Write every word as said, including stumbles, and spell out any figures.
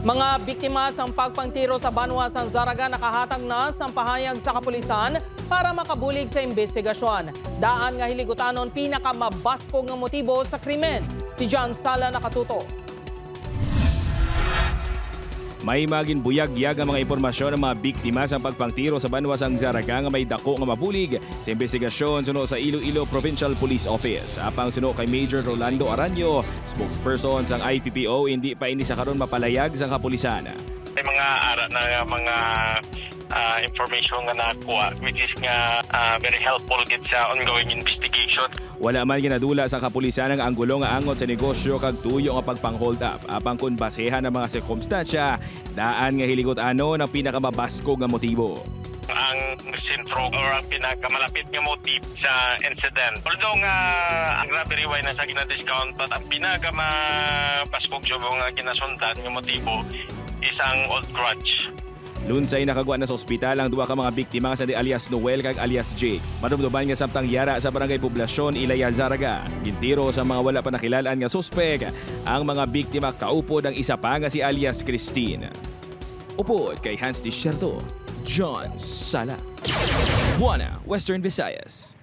Mga biktima sang pagpangtiro sa banwa sang Zarraga nakahatag na sang pahayag sa kapulisan para makabulig sa imbestigasyon. Daan nga hiligutan-on pinakamabaskog nga motibo sa krimen. Si John Sala nakatuto. May mga ginbuyagyag nga mga impormasyon ang mga biktima sang pagpangtiro sa banwa sang Zarraga nga may dako nga mabulig sa imbestigasyon suno sa Iloilo Provincial Police Office. Apang suno kay Major Rolando Aranyo, spokesperson sang I P P O, hindi pa ini sa karon mapalayag sang kapulisan. May mga ara na nga mga ah, information nga nakuha, which is nga ah, very helpful gid sa ongoing investigation. Wala man ginadula sa kapulisan ang anggulo nga angot sa negosyo kag tuyo nga pagpang-hold up, apang kon basehan ang mga sirkumstansya, daan nga hiligutan-on ang pinakamabaskog nga motibo. Ang sentro or ang pinakamalapit nga motive sa incident. Although nga ang robbery way na sa gina-discount, but ang pinakamabaskog subo nga ginasundan nga motibo is ang old grudge. Lunsay nakagwa na sa ospital ang duha ka mga biktima nga si alias Noel kag alias Jake. Madumduman nga samtang yara sa Barangay Poblasyon, Ilaya, Zarraga, gintiro sa mga wala pa nakilal-an nga suspek ang mga biktima, kaupod ang isa pa nga si alias Christine. Upod kay Hans Desierto, John Sala, Buana, Western Visayas.